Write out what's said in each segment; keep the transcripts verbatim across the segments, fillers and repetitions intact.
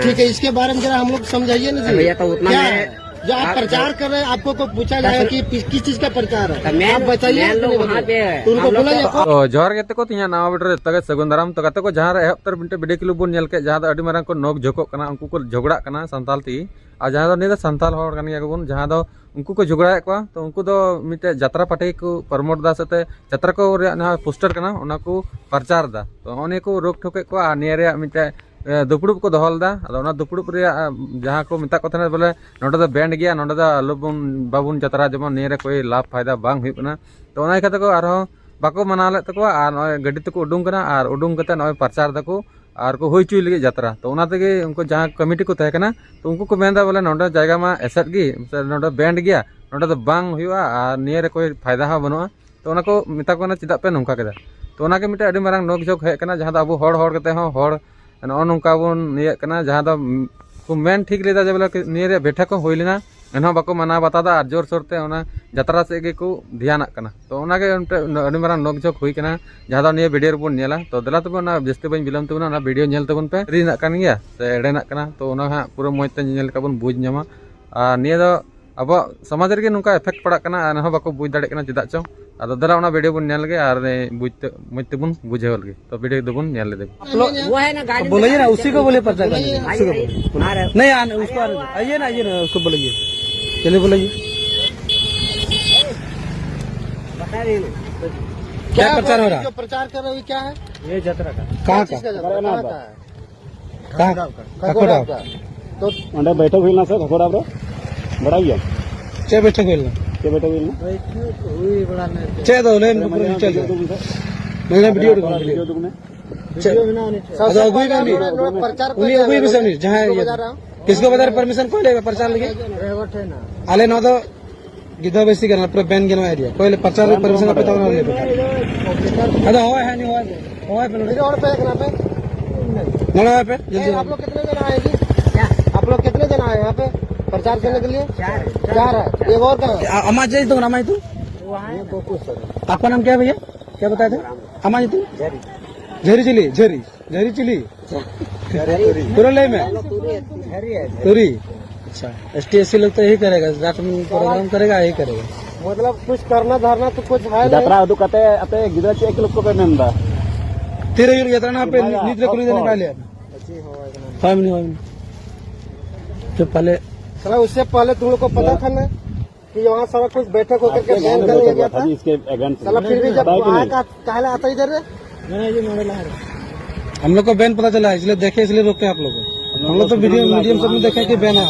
ठीक है, इसके बारे में जरा हम लोग समझाइए ना जी। भैया, तो उतना क्या है? जो आप प्रचार कर रहे हैं, आपको को पूछा जाएगा कि किस, किस चीज का प्रचार है? आप बताइए। तो उनको बोला जाए। ᱛᱚ ᱡᱚᱦᱟᱨ ᱜᱮ ᱛᱮᱠᱚ ᱛᱤᱧᱟ ᱱᱟᱣᱟ ᱵᱤᱰᱤᱭᱳ ᱨᱮ ᱡᱚᱛᱚ ᱜᱮ ᱥᱟᱹᱜᱩᱱ ᱫᱟᱨᱟᱢ᱾ ᱛᱚ ᱜᱟᱛᱮ ᱠᱚ, ᱡᱟᱦᱟᱸ ᱨᱮ ᱮᱦᱚᱵ ᱩᱛᱟᱹᱨ ᱢᱤᱫᱴᱮᱱ ᱵᱤᱰᱤᱭᱳ ᱠᱞᱤᱯ ᱵᱚᱱ ᱧᱮᱞ ᱠᱮᱫ, ᱡᱟᱦᱟᱸ ᱫᱚ ᱟᱹᱰᱤ ᱢᱟᱨᱟᱝ ᱠᱚ ᱱᱚᱠ ᱡᱷᱚᱠᱚᱜ ᱠᱟᱱᱟ ᱩᱱᱠᱩ ᱠᱚ ᱡᱷᱚᱜᱽᱲᱟᱜ ᱠᱟᱱᱟ ᱥᱟᱱᱛᱟᱞ ᱛᱮᱜᱮ᱾ ᱟᱨ ᱡᱟᱦᱟᱸ ᱫᱚ ᱱᱤᱭᱟᱹ ᱫᱚ ᱥᱟᱱᱛᱟᱞ ᱦᱚᱲ ᱠᱟᱱ ᱜᱮᱭᱟ ᱠᱚᱵᱚᱱ, ᱡᱟᱦᱟᱸ ᱫᱚ ᱩᱱᱠᱩ ᱠᱚ ᱡᱷᱚᱜᱽᱲᱟᱭᱮᱫ ᱠᱚᱣᱟ᱾ ᱛᱚ ᱩᱱᱠᱩ ᱫᱚ ᱢᱤᱫᱴᱮᱡ ᱡᱟᱛᱨᱟ ᱯᱟᱨᱴᱤ ᱠᱚ ᱯᱨᱚᱢᱳᱴ ᱮᱫᱟ, ᱥᱟᱛᱮ ᱡᱟᱛᱨᱟ ᱠᱚ ᱨᱮᱭᱟᱜ ᱡᱟᱦᱟᱸ ᱯᱳᱥᱴᱟᱨ ᱠᱟᱱᱟ ᱚᱱᱟ ᱠᱚ ᱯᱨᱚᱪᱟᱨ ᱮᱫᱟ᱾ ᱛᱚ ᱱᱚᱜᱼᱚ ᱱᱤᱭᱟᱹ ᱠᱚ ᱨᱳᱠ ᱴᱷᱳᱠ ᱮᱫ ᱠᱚᱣᱟ᱾ ᱟᱨ ᱱᱤᱭᱟᱹ ᱨᱮᱭᱟᱜ ᱢᱤᱫᱴᱮᱡ ᱮ, ᱫᱩᱯᱲᱩᱵ ᱠᱚ ᱫᱚᱦᱚ ᱞᱮᱫᱟ᱾ ᱟᱫᱚ ᱚᱱᱟ ᱫᱩᱯᱲᱩᱵ ᱨᱮᱭᱟᱜ, ᱮ, ᱡᱟᱦᱟᱸ ᱠᱚ ᱢᱮᱛᱟᱜ ᱠᱚ ᱛᱟᱦᱮᱱᱟ ᱵᱚᱞᱮ ᱱᱚᱸᱰᱮ ᱫᱚ ᱵᱮᱱᱰ ᱜᱮᱭᱟ, ᱱᱚᱸᱰᱮ ᱫᱚ ᱟᱞᱚᱵᱚᱱ, ᱵᱟᱵᱚᱱ ᱡᱟᱛᱨᱟ, ᱡᱮᱢᱚᱱ ᱱᱤᱭᱟᱹ ᱨᱮ ᱠᱳᱭ ᱞᱟᱵᱷ ᱯᱷᱟᱭᱫᱟ ᱵᱟᱝ ᱦᱩᱭᱩᱜ ᱠᱟᱱᱟ᱾ ᱛᱚ ᱚᱱᱟ ᱤᱭᱠᱷᱟᱹ ᱛᱮᱠᱚ ᱟᱨᱦᱚᱸ ᱵᱟᱠᱚ ᱢᱟᱱᱟᱣ ᱞᱮᱫ ᱛᱟᱠᱚᱣᱟ ᱟᱨ ᱱᱚᱜᱼᱚᱭ ᱜᱟᱹᱰᱤ ᱛᱮᱠᱚ ᱩᱰᱩᱝ ᱠᱟᱱᱟ ᱟᱨ ᱩᱰᱩᱝ ᱠᱟᱛᱮ ᱱᱚᱜᱼᱚᱭ ᱯᱨᱚᱪᱟᱨ ᱫᱟᱠᱚ ᱟᱨ ᱠᱚ ᱦᱩᱭ ᱦᱚᱪᱚᱭ ᱞᱟᱹᱜᱤᱫ ᱡᱟᱛᱨᱟ᱾ ᱛᱚ ᱚᱱᱟ ᱛᱮᱜᱮ ᱩᱱᱠᱩ ᱡᱟᱦᱟᱸ ᱠᱚᱢᱤᱴᱤ ᱠᱚ ᱛᱟᱦᱮᱸ ᱠᱟᱱᱟ, ᱛᱚ ᱩᱱᱠᱩ ᱠᱚ ᱢᱮᱱᱫᱟ ᱵᱚᱞᱮ ᱱᱚᱸᱰᱮ ᱡᱟᱭᱜᱟ ᱢᱟ ᱮᱥᱮᱫ ᱜᱮ, ᱥᱮ ᱱᱚᱸᱰᱮ ᱵᱮᱱᱰ ᱜᱮᱭᱟ, ᱱᱚᱸᱰᱮ ᱫᱚ ᱵᱟᱝ ᱦᱩᱭᱩᱜᱼᱟ ᱟᱨ ᱱᱤᱭᱟᱹ ᱨᱮ ᱠᱳᱭ ᱯᱷᱟᱭᱫᱟ ᱦᱚᱸ ᱵᱟᱹᱱᱩᱜᱼᱟ᱾ ᱛᱚ ᱚᱱᱟ ᱠᱚ ᱢᱮᱛᱟ ᱠᱚ ᱠᱟᱱᱟ, ᱪᱮᱫᱟᱜ ᱯᱮ ᱱᱚᱝᱠᱟ ᱠᱮᱫᱟ? ᱛᱚ ᱚᱱᱟᱜᱮ ᱢᱤᱫᱴᱮᱱ ᱟᱹᱰᱤ ᱢᱟᱨᱟᱝ ᱱᱚᱠ ᱡᱷᱚᱠ ᱦᱮᱡ ᱠᱟᱱᱟ, ᱡᱟᱦᱟᱸ ᱫᱚ ᱟᱵᱚ ᱦᱚᱲ ᱦᱚᱲ ᱠᱟᱛᱮ ᱦᱚᱸ ᱦᱚᱲ ᱱᱚᱜᱼᱚ ᱱᱚᱝᱠᱟ ᱵᱚᱱ ᱤᱭᱟᱹᱜ ᱠᱟᱱᱟ, ᱡᱟᱦᱟᱸ ᱫᱚ ᱠᱚ ᱢᱮᱱ ᱴᱷᱤᱠ ᱞᱮᱫᱟ ᱡᱮ ᱵᱚᱞᱮ ᱱᱤᱭᱟᱹ ᱨᱮᱭᱟᱜ ᱵᱮᱴᱷᱟ ᱠᱚ ᱦᱩᱭ ᱞᱮᱱᱟ, ᱮᱱᱦᱚᱸ ᱵᱟᱠᱚ ᱢᱟᱱᱟᱣ ᱵᱟᱛᱟᱣ ᱫᱟ ᱟᱨ ᱡᱳᱨᱥᱳᱨ ᱛᱮ ᱚᱱᱟ ᱡᱟᱛᱨᱟ ᱥᱮᱫ ᱜᱮᱠᱚ ᱫᱷᱮᱭᱟᱱᱟᱜ ᱠᱟᱱᱟ᱾ ᱛᱚ ᱚᱱᱟᱜᱮ ᱢᱤᱫᱴᱮᱱ ᱟᱹᱰᱤ ᱢᱟᱨᱟᱝ ᱱᱚᱠ ᱡᱷᱚᱠ ᱦᱩᱭ ᱠᱟᱱᱟ, ᱡᱟᱦᱟᱸ ᱫᱚ ᱱᱤᱭᱟᱹ ᱵᱷᱤᱰᱤᱭᱳ ᱨᱮᱵᱚᱱ ᱧᱮᱞᱟ᱾ ᱛᱚ ᱫᱮᱞᱟ ᱛᱚᱵᱮ ᱚᱱᱟ ᱡᱟᱹᱥᱛᱤ ᱵᱟᱹᱧ ᱵᱤᱞᱚᱢ ᱛᱟᱵᱚᱱᱟ, ᱚᱱᱟ ᱵᱷᱤᱰᱤᱭᱳ ᱧᱮᱞ ᱛᱟᱵᱚᱱ ᱯᱮ᱾ ᱥᱟᱹᱨᱤᱱᱟᱜ ᱠᱟᱱ ᱜᱮᱭᱟ ᱥᱮ ᱮᱲᱮᱱᱟᱜ ᱠᱟᱱᱟ, ᱛᱚ ᱚᱱᱟ ᱦᱟᱸᱜ ᱯᱩᱨᱟᱹ ᱢᱚᱡᱽ ᱛᱮ ᱧᱮᱧᱮᱞ ᱞᱮᱠᱟ ᱵᱚᱱ ᱵᱩᱡᱽ ᱧᱟᱢᱟ᱾ ᱟᱨ ᱱᱤᱭᱟᱹ ᱫᱚ ᱟᱵᱚᱣᱟᱜ ᱥᱚᱢᱟᱡᱽ ᱨᱮᱜᱮ ᱱᱚᱝᱠᱟ ᱮᱯᱷᱮᱠᱴ ᱯᱟᱲᱟᱜ ᱠᱟᱱᱟ ᱟᱨ ᱮᱱᱦᱚᱸ ᱵᱟᱠᱚ ᱵᱩᱡᱽ ᱫᱟᱲᱮᱭᱟᱜ ᱠᱟᱱᱟ ᱪᱮᱫᱟᱜ ᱪᱚᱝ᱾ ᱟᱫᱚ ᱫᱮᱞᱟ ᱚᱱᱟ ᱵᱷᱤᱰᱤᱭᱳ ᱵᱚᱱ ᱧᱮᱞ ᱞᱮᱜᱮ ᱟᱨ ᱵᱩᱡᱽ ᱛᱮ, ᱢᱚᱡᱽ ᱛᱮᱵᱚᱱ ᱵᱩᱡᱷᱟᱹᱣ ᱞᱮᱜᱮ᱾ ᱛᱚ ᱵᱷᱤᱰᱤᱭᱳ ᱫᱚᱵᱚᱱ ᱧᱮᱞ ᱞᱮᱫᱮ᱾ वो है ना, गाड़ी में बोलिए ना, उसी को बोलिए, पर्चा करने के लिए, उसी को बोलिए। नहीं, आने, उसको आने दो। आइए ना, आइए ना, उसको बुलाइए, चलिए बुलाइए। बता रहे हैं ना। क्या प्रचार हो रहा है? जो प्रचार कर रहे हो, क्या है? ये जतरा का। कहाँ का? किसका जतरा? कहाँ का है? ᱠᱟ-, ᱠᱟᱠᱚᱲᱟ᱾ ᱠᱟᱠᱚᱲᱟ᱾ ᱛᱚ ᱚᱸᱰᱮ ᱵᱮᱴᱷᱚᱠ ᱦᱩᱭ ᱞᱮᱱᱟ ᱥᱮ ᱠᱟᱠᱚᱲᱟ ᱨᱮ? ᱵᱟᱲᱟᱭ ᱜᱮᱭᱟᱢ? ᱪᱮᱫ ᱵᱮᱴᱷᱚᱠ ᱦᱩᱭ ᱞᱮᱱᱟ? ᱵᱮᱴᱷᱚᱠ ᱦᱩᱭ ᱵᱟᱲᱟ ᱞᱮᱱᱟ᱾ ᱪᱮᱫ ᱫᱚ ᱞᱟᱹᱭ ᱢᱮ, ᱯᱩᱨᱟᱹ ᱰᱤᱴᱮᱞ ᱫᱚ᱾ ᱢᱮᱱᱟ ᱵᱷᱤᱰᱤᱭᱳ ᱩᱰᱩᱠ ᱢᱮ, ᱵᱷᱤᱰᱤᱭᱳ᱾ ᱵᱷᱤᱰᱤᱭᱳ ᱢᱮᱱᱟᱜᱼᱟ ᱩᱱᱤ ᱴᱷᱮᱱ᱾ ᱪᱮᱫ? ᱟᱫᱚ ᱟᱹᱜᱩᱭ ᱢᱮ ᱩᱱᱤ᱾ ᱱᱚᱣᱟ ᱯᱨᱚᱪᱟᱨ ᱠᱚ ᱩᱱᱤ ᱟᱹᱜᱩᱭ ᱢᱮᱥᱮ ᱩᱱᱤ, ᱡᱟᱦᱟᱸᱭ ᱤᱭᱟᱹ᱾ ᱵᱟᱡᱟᱨ ᱨᱮ᱾ ᱠᱤᱥᱠᱚ ᱵᱟᱡᱟᱨ ᱯᱟᱨᱢᱤᱥᱚᱱ ᱠᱚ ᱞᱟᱹᱭ ᱯᱨᱚᱪᱟᱨ ᱞᱟᱹᱜᱤᱫ? ᱰᱨᱟᱭᱵᱷᱟᱨ ᱴᱷᱮᱱ ᱦᱮᱱᱟᱜᱼᱟ᱾ ᱟᱞᱮ ᱱᱚᱣᱟ ᱫᱚ ᱜᱤᱫᱽᱨᱟᱹ ᱵᱮᱥᱤ ᱠᱟᱱᱟ, ᱯᱩᱨᱟᱹ ᱵᱮᱱ ᱜᱮ ᱱᱚᱣᱟ ᱮᱨᱤᱭᱟ᱾ ᱚᱠᱚᱭ ᱞᱮ ᱯᱨᱚᱪᱟᱨ ᱨᱮ ᱯᱟᱨᱢᱤᱥᱚᱱ ᱟᱯᱮ ᱛᱟᱵᱚᱱᱟ ᱞᱟᱹᱭ ᱯᱮ᱾ ᱟᱫᱚ ᱦᱚᱦᱚᱭ ᱦᱟᱸᱜ ᱩᱱᱤ ᱦᱚᱦᱚᱭ ᱯᱮ᱾ ᱦᱚᱦᱚ ᱯᱮ ᱱᱚᱰᱮ᱾ ᱛᱤᱱᱟᱹᱜ ᱦᱚᱲ ᱯᱮ ᱦᱮᱡ ᱠᱟᱱᱟ ᱯᱮ? ᱱᱚᱰᱮ ᱦᱚᱦᱚ ᱯᱮ, ᱡᱚᱞᱫᱤ ᱮ, ᱦᱚᱦᱚ ᱯᱮ᱾ आप लोग कितने जन आए हैं जी? क्या? आप लोग कितने जन आए हैं यहाँ पे प्रचार करने के लिए? चार। चार है। एक और कहाँ है? ᱟᱢᱟᱜ ᱧᱩᱛᱩᱢ, ᱟᱢᱟᱜ ᱧᱩᱛᱩᱢ? ᱟᱯᱠᱟ ᱱᱟᱢ ᱠᱭᱟ ᱦᱟᱭ ᱵᱷᱟᱭᱭᱟ? ᱠᱭᱟ ᱵᱟᱛᱟᱭᱟ ᱛᱷᱟ? ᱟᱢᱟᱜ ᱧᱩᱛᱩᱢ? ᱡᱷᱟᱹᱨᱤ ᱪᱤᱞᱤ, ᱡᱷᱟᱹᱨᱤ, ᱡᱷᱟᱹᱨᱤ ᱪᱤᱞᱤ᱾ ᱯᱩᱨᱟᱹ ᱞᱟᱹᱭ ᱢᱮ᱾ ᱛᱩᱨᱤ᱾ ᱟᱪᱪᱷᱟ, ᱮᱥ ᱴᱤ ᱮᱥ ᱥᱤ ᱞᱳᱜ ᱛᱚ ᱭᱮᱦᱤ ᱠᱟᱨᱮᱜᱟ, ᱡᱟᱴ ᱯᱨᱳᱜᱨᱟᱢ ᱠᱟᱨᱮᱜᱟ, ᱭᱮᱦᱤ ᱠᱟᱨᱮᱜᱟ᱾ ᱢᱚᱛᱞᱚᱵ ᱠᱩᱪᱷ ᱠᱟᱨᱱᱟ ᱫᱷᱟᱨᱱᱟ ᱛᱚ ᱠᱩᱪᱷ ᱦᱟᱭ ᱱᱟᱦᱤ᱾ ᱡᱟᱛᱨᱟ ᱩᱫᱩᱜ ᱠᱟᱛᱮ ᱟᱯᱮ ᱜᱤᱫᱽᱨᱟᱹ ᱪᱮᱫ ᱠᱚ ᱯᱮ ᱢᱮᱱ ᱮᱫᱟ? ᱛᱤᱨᱮ ᱦᱩᱭᱩᱜ ᱡᱟᱛᱨᱟ ᱱᱟᱦᱟᱜ ᱯᱮ ᱱᱤᱛ ᱨᱮ ᱠᱩᱞᱤ ᱫᱟᱲᱮ ᱠᱟᱜ ᱞᱮᱭᱟ᱾ ᱦᱳᱭ, ᱢᱮᱱᱟᱜᱼᱟ, ᱦᱳᱭ, ᱢᱮᱱᱟᱜᱼᱟ᱾ ᱛᱚ ᱯᱟᱞᱮ ᱥᱟᱞᱟ, ᱩᱥᱥᱮ ᱯᱟᱦᱞᱮ ᱛᱩᱢ ᱞᱳᱜ ᱠᱚ ᱯᱟᱛᱟ ᱛᱷᱟ ᱱᱟ? कि वहाँ सारा कुछ बैठक होकर के बैन कर लिया गया था। साला फिर भी जब आया का, काहे ला आता इधर रे? हम लोग को बैन पता चला है, इसलिए देखे, इसलिए रोके आप लोग को। हम लोग तो वीडियो मीडियम सब में देखे कि बैन है।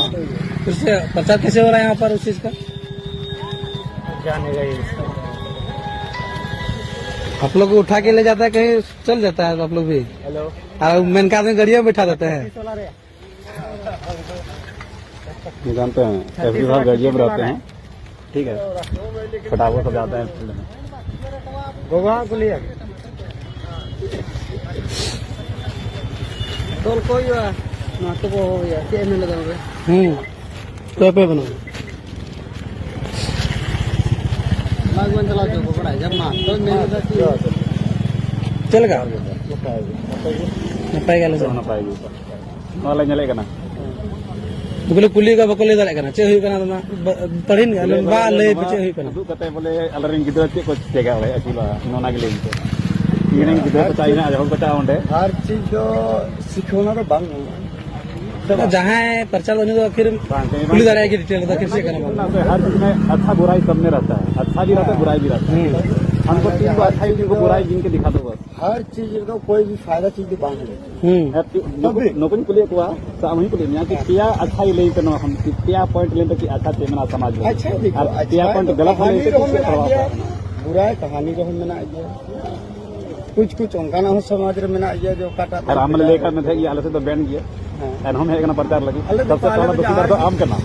फिर से प्रचार कैसे हो रहा है यहाँ पर उस चीज़ का? जाने का ये। आप लोग को उठा के ले जाता है, कहीं चल जाता है आप लोग भी। हेलो। और मेनका में गाड़ियाँ बैठा देते हैं। ये जानते हैं, एस डी साहब गाड़ियों में रहते हैं, ठीक है, फटाफट से जाते हैं फील्ड में। गोवा को लिया। ᱫᱚᱞ ᱠᱚ ᱦᱩᱭᱩᱜᱼᱟ᱾ ᱱᱚᱣᱟ ᱛᱚ ᱠᱚ ᱦᱩᱭᱩᱜᱼᱟ᱾ ᱪᱮᱫ ᱮᱢ ᱢᱮᱱ ᱞᱮᱫᱟ ᱱᱚᱰᱮ? ᱦᱩᱸ᱾ ᱛᱚ ᱯᱮ ᱵᱟᱹᱱᱩᱜᱼᱟ᱾ ᱞᱟᱜᱽ ᱵᱟᱝ ᱪᱟᱞᱟᱣ ᱦᱚᱪᱚ ᱠᱚ ᱵᱟᱲᱟᱭ ᱡᱟᱢ ᱢᱟ᱾ ᱛᱚ ᱢᱮᱱ ᱞᱮᱫᱟ ᱪᱮᱫ? ᱪᱮᱫ ᱞᱮᱠᱟ? ᱱᱟᱯᱟᱭ ᱜᱮ᱾ ᱱᱟᱯᱟᱭ ᱜᱮ ᱟᱞᱮ ᱥᱮᱫ᱾ ᱱᱟᱯᱟᱭ ᱜᱮ᱾ ᱱᱚᱣᱟ ᱞᱮ ᱧᱮᱞᱮᱫ ᱠᱟᱱᱟ᱾ ᱵᱚᱞᱮ ᱠᱩᱞᱤ ᱠᱚᱣᱟ, ᱵᱟᱠᱚ ᱞᱟᱹᱭ ᱫᱟᱲᱮᱭᱟᱜ ᱠᱟᱱᱟ ᱪᱮᱫ ᱦᱩᱭᱩᱜ ᱠᱟᱱᱟ᱾ ᱚᱱᱟ ᱵᱟ-, ᱯᱟᱹᱲᱦᱤᱱ ᱜᱮ, ᱟᱞᱮ ᱵᱟ ᱞᱟᱹᱭ ᱯᱮ ᱪᱮᱫ ᱦᱩᱭᱩᱜ ᱠᱟᱱᱟ᱾ ᱩᱫᱩᱜ ᱠᱟᱛᱮ ᱵᱚᱞᱮ ᱟᱞᱮᱨᱮᱱ ᱜᱤᱫᱽᱨᱟᱹ ᱪᱮᱫ ᱠᱚ ᱪᱤᱠᱟᱹ ᱵᱟᱲᱟᱭᱟ, ᱟᱹᱠᱤᱞ ᱵᱟ, ᱱᱚᱣᱟ ᱜᱮ ᱞᱟᱹᱭ ᱢᱮ᱾ ᱤᱧ ᱨᱮᱱ ᱜᱤᱫᱽᱨᱟᱹ ᱠᱚ ᱪᱟᱞᱟᱜ ᱦᱟᱸᱜ, ᱡᱚᱠᱷᱚᱱ ᱠᱚ ᱪᱟᱞᱟᱜᱼᱟ ᱚᱸᱰᱮ᱾ ᱦᱟᱨ ᱪᱤᱡᱽ ᱫᱚ ᱥᱤᱠᱷᱟᱹᱣᱱᱟ ᱫᱚ ᱵᱟᱝ ᱧᱟᱢᱚᱜᱼᱟ᱾ ᱡᱟᱦᱟᱸᱭ ᱯᱨᱚᱪᱟᱨ ᱩᱱᱤ ᱫᱚ ᱟᱹᱠᱷᱤᱨ ᱵᱟᱝ, ᱠᱩᱞᱤ ᱫᱟᱲᱮᱭᱟᱜᱼᱟ ᱡᱮ ᱰᱤᱴᱮᱞ ᱫᱚ ᱟᱹᱠᱷᱤᱨ ᱪᱮᱫ ᱠᱟᱱᱟ ᱵᱟᱝ᱾ ᱦᱟᱨ ᱪᱤᱡᱽ ᱢᱮ ᱟᱪᱪᱷᱟ ᱵᱩᱨᱟᱭ ᱥᱟᱢᱱᱮ ᱨᱟᱦᱛᱟ ᱦᱟᱭ, ᱟᱪᱪᱷᱟ ᱵᱷᱤ ᱨᱟᱦᱛᱟ ᱦᱟᱭ, ᱵᱩᱨᱟᱭ ᱵᱷᱤ ᱨᱟᱦᱛᱟ ᱦᱟᱭ᱾ ᱦᱩᱸ᱾ ᱦᱟᱢᱠᱳ ᱛᱤᱱ ᱵᱟᱨ ᱟᱪᱪᱷᱟ ᱦᱤ ᱛᱤᱱ ᱠᱚ ᱵᱩᱨᱟᱭ ᱡᱤᱱ ᱠᱮ ᱫᱤᱠᱷᱟ ᱫᱚ ᱵᱟᱥ᱾ ᱦᱟᱨ ᱪᱤᱡᱽ ᱨᱮᱫᱚ ᱠᱚᱭ ᱵᱷᱤ ᱯᱷᱟᱭᱫᱟ ᱪᱤᱡᱽ ᱫᱚ ᱵᱟᱝ ᱦᱩᱭᱩᱜᱼᱟ᱾ ᱦᱩᱸ᱾ ᱦᱮᱸ, ᱛᱤ-, ᱱᱩᱠᱩ, ᱱᱩᱠᱩᱧ ᱠᱩᱞᱤᱭᱮᱫ ᱠᱚᱣᱟ, ᱥᱮ ᱟᱢ ᱦᱚᱸᱧ ᱠᱩᱞᱤᱭᱮᱫ ᱢᱮᱭᱟ ᱠᱤ ᱯᱮᱭᱟ ᱟᱪᱪᱷᱟ ᱦᱤ ᱞᱟᱹᱭ ᱛᱮ ᱱᱚᱣᱟ ᱠᱷᱚᱱ ᱠᱤ ᱯᱮᱭᱟ ᱯᱚᱭᱮᱱᱴ ᱞᱟᱹᱭ ᱛᱮ ᱠᱤ ᱟᱪᱪᱷᱟ ᱪᱮᱫ ᱢᱮᱱᱟᱜᱼᱟ ᱥᱚᱢᱟᱡᱽ ᱨᱮ? ᱟᱪᱪᱷᱟ, ᱫᱮᱠᱷᱳ, ᱟᱨ ᱯᱮᱭᱟ ᱟᱪᱪᱷᱟ ᱯᱚᱭᱮᱱᱴ ᱫᱚ ᱜᱟᱞᱟᱛ ᱞᱟᱹᱭ ᱠᱟᱦᱟᱱᱤ ᱛᱮ ᱨᱮᱦᱚᱸ ᱠᱤ ᱢᱮᱱᱟᱜ ᱜᱮᱭᱟ, ᱯᱨᱚᱵᱷᱟᱵᱽ ᱯᱟᱲᱟᱜ ᱠᱟᱱᱟ? ᱵᱩᱨᱟᱭ ᱠᱟᱦᱟᱱᱤ ᱨᱮᱦᱚᱸ ᱢᱮᱱᱟᱜ ᱜᱮᱭᱟ᱾ ᱠᱩᱪ ᱠᱩᱪ ᱚᱱᱠᱟᱱᱟᱜ ᱦᱚᱸ ᱥᱚᱢᱟᱡᱽ ᱨᱮ ᱢᱮᱱᱟᱜ ᱜᱮᱭᱟ ᱡᱮ ᱚᱠᱟᱴᱟᱜ ᱟᱨ ᱟᱢ ᱞᱮ ᱞᱟᱹᱭ ᱠᱟᱜ ᱢᱮ ᱛᱟᱦᱮᱸᱫ ᱜᱮ ᱟᱞᱮ ᱥᱮᱫ ᱫᱚ ᱵᱮᱱ ᱜᱮᱭᱟ᱾ ᱦᱮᱸ᱾ ᱮᱱᱦᱚᱸᱢ ᱦᱮᱡ ᱟᱠᱟᱱᱟ ᱯᱨᱚᱪᱟᱨ ᱞᱟᱹᱜᱤᱫ᱾ ᱟᱞᱮ ᱫᱚ ᱥᱚᱵᱥᱮ ᱯᱟᱦᱞᱮ ᱯᱮᱦᱞᱟ ᱫᱩᱥᱤᱫᱟᱨ ᱫᱚ ᱟᱢ ᱠᱟᱱᱟᱢ᱾